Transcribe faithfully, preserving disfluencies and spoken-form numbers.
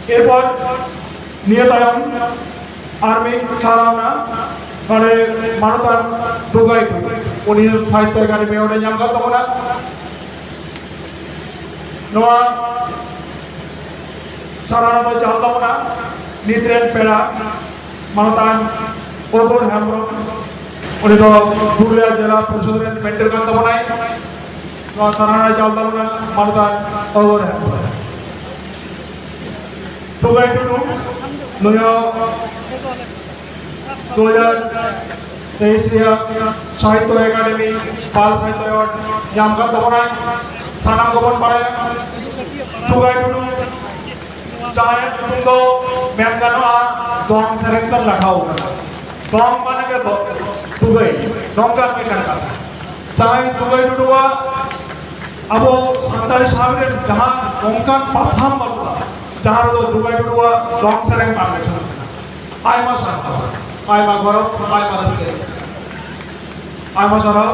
ᱮᱨᱯᱚᱨ ᱱᱤᱭᱟᱹ ᱛᱟᱭᱚᱢ ᱟᱨ ᱢᱤᱫ ᱥᱟᱨᱦᱟᱣᱱᱟ ᱱᱚᱰᱮ ᱢᱟᱱᱚᱛᱟᱱ ᱫᱩᱜᱟᱭ ᱴᱩᱰᱩ, ᱩᱱᱤ ᱥᱟᱦᱤᱛᱛᱚ ᱮᱠᱟᱰᱮᱢᱤ ᱚᱸᱰᱮ ᱧᱟᱢ ᱠᱟᱱ ᱛᱟᱵᱚᱱᱟ᱾ ᱱᱚᱣᱟ ᱥᱟᱨᱦᱟᱣᱱᱟ ᱫᱚ ᱪᱟᱞ ᱛᱟᱵᱚᱱᱟ ᱱᱤᱛ ᱨᱮᱱ ᱯᱮᱲᱟ ᱢᱟᱱᱚᱛᱟᱱ ᱚᱜᱚᱨ ᱦᱮᱢᱵᱨᱚᱢ, ᱩᱱᱤ ᱫᱚ ᱯᱩᱨᱩᱞᱤᱭᱟᱹ ᱡᱮᱞᱟ ᱯᱚᱨᱤᱥᱚᱫ ᱨᱮᱱ ᱢᱮᱱᱴᱚᱨ ᱠᱟᱱ ᱛᱟᱵᱚᱱᱟᱭ᱾ ᱱᱚᱣᱟ ᱥᱟᱨᱦᱟᱣᱱᱟ ᱪᱟᱞ ᱛᱟᱵᱚᱱᱟ ᱢᱟᱱᱚᱛᱟᱱ ᱚᱜᱚᱨ ᱦᱮᱢᱵᱨᱚᱢ᱾ ᱫᱩᱜᱟᱭ ᱴᱩᱰᱩ, ᱱᱩᱭ ᱦᱚᱸ ᱫᱩ ᱦᱟᱡᱟᱨ ᱛᱮᱭᱤᱥ ᱨᱮᱭᱟᱜ ᱥᱟᱦᱤᱛᱛᱚ ᱮᱠᱟᱰᱮᱢᱤ ᱵᱟᱞ ᱥᱟᱦᱤᱛᱛᱚ ᱮᱣᱟᱨᱰ ᱧᱟᱢ ᱠᱟᱱ ᱛᱟᱵᱚᱱᱟᱭ, ᱥᱟᱱᱟᱢ ᱠᱚᱵᱚᱱ ᱵᱟᱲᱟᱭᱟ᱾ ᱫᱩᱜᱟᱭ ᱴᱩᱰᱩ, ᱡᱟᱦᱟᱸᱭᱟᱜ ᱧᱩᱛᱩᱢ ᱫᱚ ᱢᱮᱱ ᱜᱟᱱᱚᱜᱼᱟ ᱫᱚᱝ ᱥᱮᱨᱮᱧ ᱥᱟᱞᱟᱜ ᱞᱟᱜᱟᱣ ᱟᱠᱟᱱᱟ᱾ ᱫᱚᱝ ᱢᱟᱱᱮ ᱜᱮ ᱫᱚ-, ᱫᱩᱜᱟᱹᱭ, ᱱᱚᱝᱠᱟᱱ ᱢᱤᱫᱴᱟᱝ ᱠᱟᱛᱷᱟ᱾ ᱡᱟᱦᱟᱸᱭ ᱫᱩᱜᱟᱹᱭ ᱴᱩᱰᱩᱣᱟᱜ ᱟᱵᱚ ᱥᱟᱱᱛᱟᱲᱤ ᱥᱟᱶᱦᱮᱫ ᱨᱮ ᱡᱟᱦᱟᱸ ᱱᱚᱝᱠᱟᱱ ᱯᱟᱛᱷᱟᱢ ᱵᱟᱹᱱᱩᱜᱼᱟ, ᱡᱟᱦᱟᱸ ᱨᱮᱫᱚ ᱫᱩᱜᱟᱹᱭ ᱴᱩᱰᱩᱣᱟᱜ ᱫᱚᱝ ᱥᱮᱨᱮᱧ ᱵᱟᱝ ᱢᱮᱥᱟᱜ ᱠᱟᱱᱟ᱾ ᱟᱭᱢᱟ ᱥᱟᱨᱦᱟᱣ, ᱟᱭᱢᱟ ᱜᱚᱨᱚᱵᱽ, ᱟᱭᱢᱟ ᱨᱟᱹᱥᱠᱟᱹ᱾ ᱟᱭᱢᱟ ᱥᱟᱨᱦᱟᱣ᱾